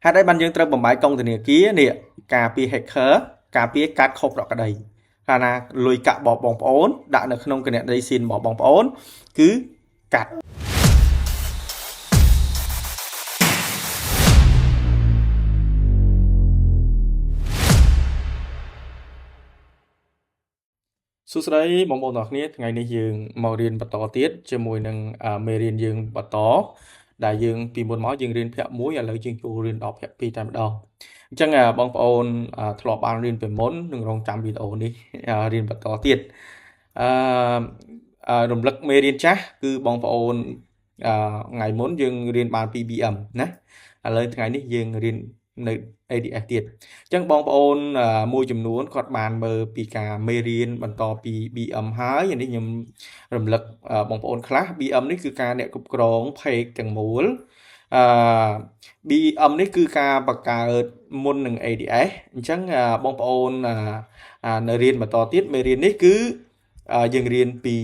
ហេតុអីបានយើងត្រូវបំបែកកុងធនាគារនេះការពារ hacker ការពារកាត់ខុសប្រក្រតីកាលណាលុយកាក់របស់បងប្អូនដាក់នៅក្នុងគណនីស៊ីនរបស់បងប្អូនគឺកាត់សួស្តីបងប្អូនទាំងអស់គ្នាថ្ងៃនេះយើងមករៀនបន្តទៀតជាមួយនឹងមេរៀនយើងបន្តដែលយើងពីមុនមកយើងរៀនភាគ1ឥឡូវយើងចូលរៀនដល់ភាគ2តែម្ដងអញ្ចឹងបងប្អូនធ្លាប់បានរៀនពីមុននឹងរងចាំវីដេអូនេះរៀនបន្តទៀតអឺរំលឹកមេរៀនចាស់គឺបងប្អូនថ្ងៃមុនយើងរៀនបានពី BM ណាឥឡូវថ្ងៃនេះយើងរៀននៅ ADS ទៀតអញ្ចឹងបងប្អូនមួយចំនួនគាត់បានមើលពីការមេរៀនបន្តពី BM ហើយនេះខ្ញុំរំលឹកបងប្អូនខ្លះ BM នេះគឺការអ្នកគ្រប់គ្រង page ទាំងមូលអឺ BM នេះគឺការបង្កើតមុននឹង ADS អញ្ចឹងបងប្អូននៅរៀនបន្តទៀតមេរៀននេះគឺយើងរៀនពី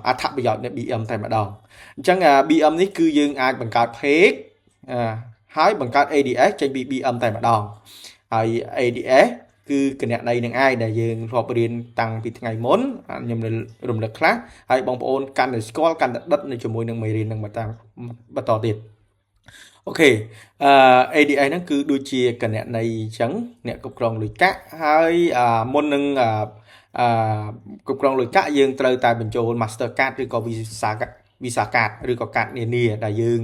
អត្ថប្រយោជន៍នៃ BM តែម្ដងអញ្ចឹង BM នេះគឺយើងអាចបង្កើត page ហើយបង្កើត ADS ចេញពី BM តែម្ដងហើយ ADS គឺគណនីនឹងឯងដែលយើងធ្លាប់រៀនតាំងពីថ្ងៃមុនខ្ញុំរំលឹកខ្លះហើយបងប្អូនកាន់តែស្គាល់កាន់តែដិតនៅជាមួយនឹងមេរៀននឹងបន្តបន្តទៀត OK អឺ ADS ហ្នឹងគឺដូចជាគណនីអញ្ចឹងអ្នកគ្រប់គ្រងលុយកាក់ហើយមុននឹងអឺគ្រប់គ្រងលុយកាក់យើងត្រូវតែបញ្ចូល Master Card ឬក៏ Visa Card ឬក៏កាតនានាដែលយើង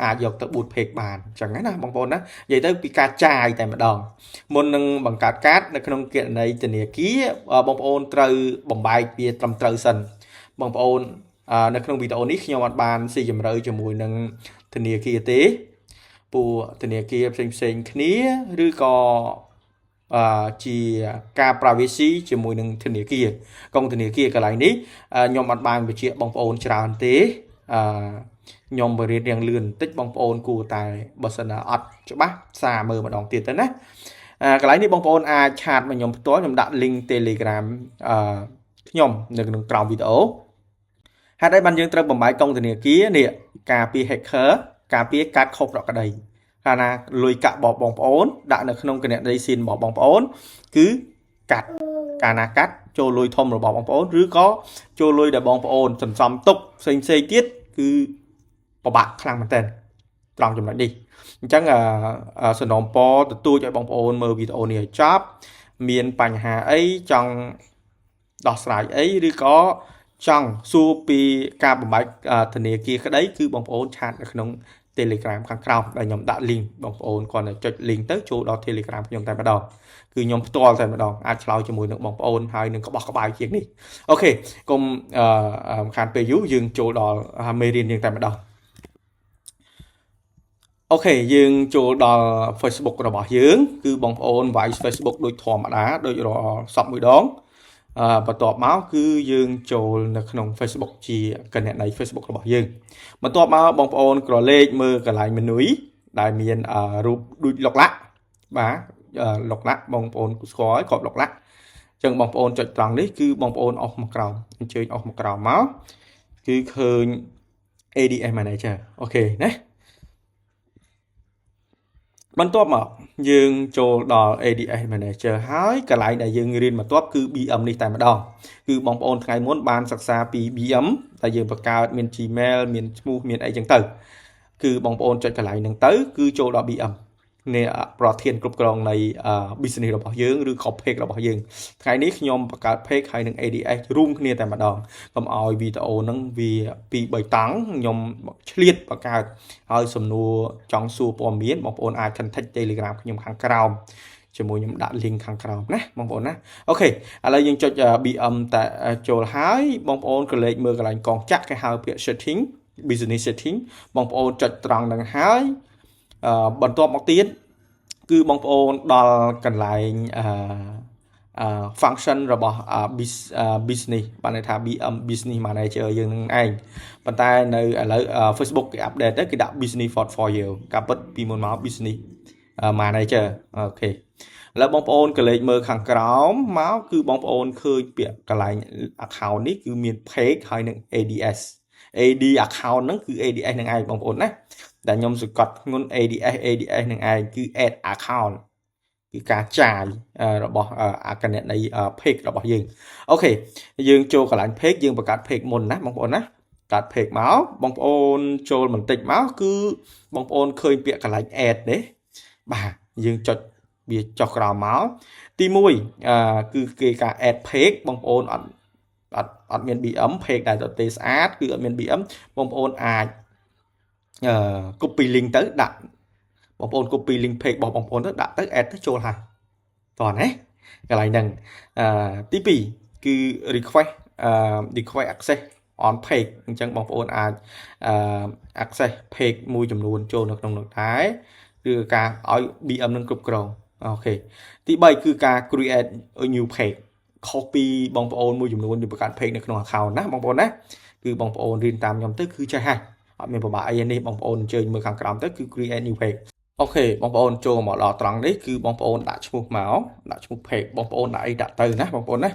អាចយកទៅ boost page បានអញ្ចឹងណាបងប្អូនណានិយាយទៅពីការចាយតែម្ដងមុននឹងបង្កើតកាតនៅក្នុងគណនីធនាគារបងប្អូនត្រូវបំបែកវាត្រឹមត្រូវសិនបងប្អូននៅក្នុងវីដេអូនេះខ្ញុំអត់បានស៊ីជម្រៅជាមួយនឹងធនាគារទេពួកធនាគារផ្សេងផ្សេងគ្នាឬក៏អឺជាការ privacy ជាមួយនឹងធនាគារកងធនាគារកន្លែងនេះខ្ញុំអត់បានបញ្ជាក់បងប្អូនច្រើនទេអឺខ្ញុំបរៀនរៀងលឿនបន្តិចបងប្អូនគួរតែបើសិនណាអត់ច្បាស់សារមើលម្ដងទៀតទៅណាកន្លែងនេះបងប្អូនអាច chat មកខ្ញុំផ្ទាល់ខ្ញុំដាក់ link Telegram អឺខ្ញុំនៅក្នុងក្រោមវីដេអូហេតុអីបានយើងត្រូវបំបែកកងធនាគារនេះការពារ hacker ការពារកាត់ខុសប្រក្រតីកាលណាលុយកាក់របស់បងប្អូនដាក់នៅក្នុងគណនីស៊ីនរបស់បងប្អូនគឺកាត់កាលណាកាត់ចូលលុយធំរបស់បងប្អូនឬក៏ចូលលុយដែលបងប្អូនសន្សំទុកផ្សេងផ្សេងទៀតគឺពិបាកខ្លាំងមែនទែនត្រង់ចំណុចនេះអញ្ចឹងសំណូមពរទទូចឲ្យបងប្អូនមើលវីដេអូនេះឲ្យចប់មានបញ្ហាអីចង់ដោះស្រាយអីឬក៏ចង់សួរពីការបំបែកធនាគារក្តីគឺបងប្អូន chat នៅក្នុង Telegram ខាងក្រោមដែលខ្ញុំដាក់ link បងប្អូនគ្រាន់តែចុច link ទៅចូលដល់ Telegram ខ្ញុំតែម្ដងគឺខ្ញុំផ្ទាល់តែម្ដងអាចឆ្លើយជាមួយនឹងបងប្អូនហើយនឹងក្បោះក្បាយជាងនេះOK កុំអឺខានពេលយូរយើងចូលដល់មេរៀនយើងតែម្ដង OK យើងចូលដល់ Facebook របស់យើងគឺបងប្អូនវាយ Facebook ដូចធម្មតាដូចរាល់សពមួយដងអឺបន្ទាប់មកគឺយើងចូលនៅក្នុង Facebook ជាគណនី Facebook របស់យើងបន្ទាប់មកបងប្អូនក្រឡេកមើលកន្លែង menu ដែលមានរូបដូចឡុកឡាក់បាទឡុកឡាក់បងប្អូនស្គាល់ហើយគ្រាប់ឡុកឡាក់អញ្ចឹងបងប្អូនចុចត្រង់នេះគឺបងប្អូនអស់មកក្រោមអញ្ជើញអស់មកក្រោមមកគឺឃើញ ADS Manager OK ណាបន្ទាប់មកយើងចូលដល់ ADS Manager ហើយកន្លែងដែលយើងរៀនបន្ទាប់គឺ BM នេះតែម្ដងគឺបងប្អូនថ្ងៃមុនបានសិក្សាពី BM ដែលយើងបង្កើតមាន Gmail មានឈ្មោះមានអីចឹងទៅគឺបងប្អូនចុចកន្លែងហ្នឹងទៅគឺចូលដល់ BM នេះប្រធានគ្រប់គ្រងនៃ business របស់យើងឬក៏ page របស់យើងថ្ងៃនេះខ្ញុំបង្កើត page ហើយនឹង ADS រួមគ្នាតែម្ដងកុំឲ្យវីដេអូហ្នឹងវា2 3តង់ខ្ញុំឆ្លៀតបង្កើតហើយសំណួរចង់សួរព័ត៌មានបងប្អូនអាច contact Telegram ខ្ញុំខាងក្រោមជាមួយខ្ញុំដាក់ link ខាងក្រោមណាបងប្អូនណាOK ឥឡូវយើងចុច BM តែចូលហើយបងប្អូនក៏លេខមើលកន្លែងកងចាក់គេហៅពាក្យ setting business setting បងប្អូនចុចត្រង់នឹងហើយបន្ទាប់មកទៀតគឺបងប្អូនដល់កន្លែងអឺ function របស់ business បានន័យថា BM business manager យើងនឹងឯងប៉ុន្តែនៅឥឡូវ Facebook គេ update ទៅគេដាក់ business portfolio ការពិតពីមុនមក business manager OK ឥឡូវបងប្អូនក៏លេខមើលខាងក្រោមមកគឺបងប្អូនឃើញពាក្យកន្លែង account នេះគឺមាន page ហើយនឹង ADS AD account ហ្នឹងគឺ ADS នឹងឯងបងប្អូនណា ដែលខ្ញុំសង្កត់ធ្ងន់ ADS ADS នឹងឯងគឺ add account គឺការចាយរបស់អគណនី page របស់យើង OK យើងចូលកន្លែង page យើងបង្កើត page មុនណាបងប្អូនណាកើត page មកបងប្អូនចូលបន្តិចមកគឺបងប្អូនឃើញពាក្យកន្លែង add ទេបាទយើងចុចវាចុះក្រោមមកទី1អឺគឺគេការ add page បងប្អូនអត់អត់អត់មាន BM page ដែលទទេស្អាតគឺអត់មាន BM បងប្អូនអាចអឺ copy link ទៅដាក់បងប្អូន copy link page របស់បងប្អូនទៅដាក់ទៅ add ទៅចូលហើយតោះណាកន្លែងហ្នឹងអឺទី2គឺ request អឺ request access on page អញ្ចឹងបងប្អូនអាចអឺ access page មួយចំនួនចូលនៅក្នុងនោះដែរគឺការឲ្យ BM នឹងគ្រប់គ្រង OK ទី3គឺការ create a new page ខុសពីបងប្អូនមួយចំនួនដែលបង្កើត page នៅក្នុង account ណាបងប្អូនណាគឺបងប្អូនរៀនតាមខ្ញុំទៅគឺចេះហើយអត់មានពិបាកអីនេះបងប្អូនអញ្ជើញមើលខាងក្រោមទៅគឺ create new page OK បងប្អូនចូលមកដល់ត្រង់នេះគឺបងប្អូនដាក់ឈ្មោះមកដាក់ឈ្មោះ page បងប្អូនដាក់អីដាក់ទៅណាបងប្អូនណា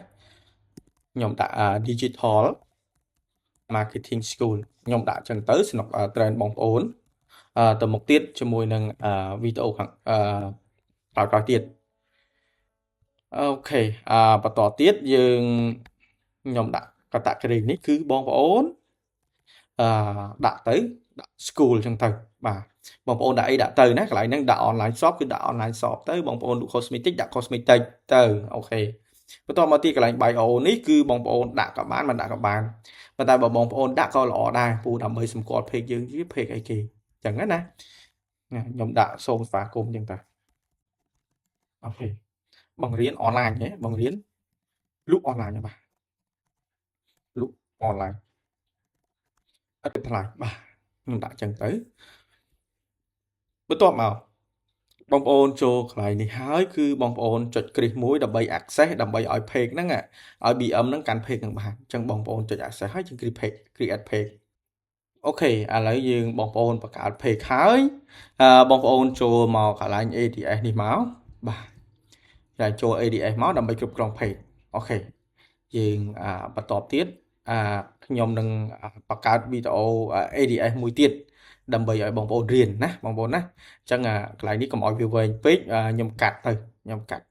ខ្ញុំដាក់ digital marketing school ខ្ញុំដាក់ចឹងទៅស្នុក trend បងប្អូនទៅមុខទៀតជាមួយនឹងវីដេអូខាងអឺក្រោយៗទៀត OK អឺបន្តទៀតយើងខ្ញុំដាក់ category នេះគឺបងប្អូនអឺដាក់ទៅដាក់ school ចឹងទៅបាទបងប្អូនដាក់អីដាក់ទៅណាកន្លែងហ្នឹងដាក់ online shop គឺដាក់ online shop ទៅបងប្អូនលក់ cosmetic ដាក់ cosmetic ទៅ OK បន្តមកទីកន្លែង bio នេះគឺបងប្អូនដាក់ក៏បានមិនដាក់ក៏បានប៉ុន្តែបើបងប្អូនដាក់ក៏ល្អដែរពូដើម្បីសម្គាល់ page យើងជា page អីគេចឹងណាខ្ញុំដាក់សូមស្វាគមន៍ចឹងតា OK បង្រៀនអនឡាញហ៎បង្រៀនលក់អនឡាញបាទលក់អនឡាញឥតថ្លៃបាទខ្ញុំដាក់ចឹងទៅបន្ទាប់មកបងប្អូនចូលកន្លែងនេះហើយគឺបងប្អូនចុចគ្រីសមួយដើម្បី access ដើម្បីឲ្យ page ហ្នឹងឲ្យ BM ហ្នឹងកាន់ page ហ្នឹងបានអញ្ចឹងបងប្អូនចុច access ហើយយើង create page create page OK ឥឡូវយើងបងប្អូនបង្កើត page ហើយអឺបងប្អូនចូលមកកន្លែង ADS នេះមកបាទតែចូល ADS មកដើម្បីគ្រប់គ្រង page OK យើងបន្តទៀតអាខ្ញុំនឹងបង្កើតវីដេអូ ADS មួយទៀតដើម្បីឲ្យបងប្អូនរៀនណាបងប្អូនណាអញ្ចឹងកន្លែងនេះកុំឲ្យវាវែងពេកខ្ញុំកាត់ទៅខ្ញុំកាត់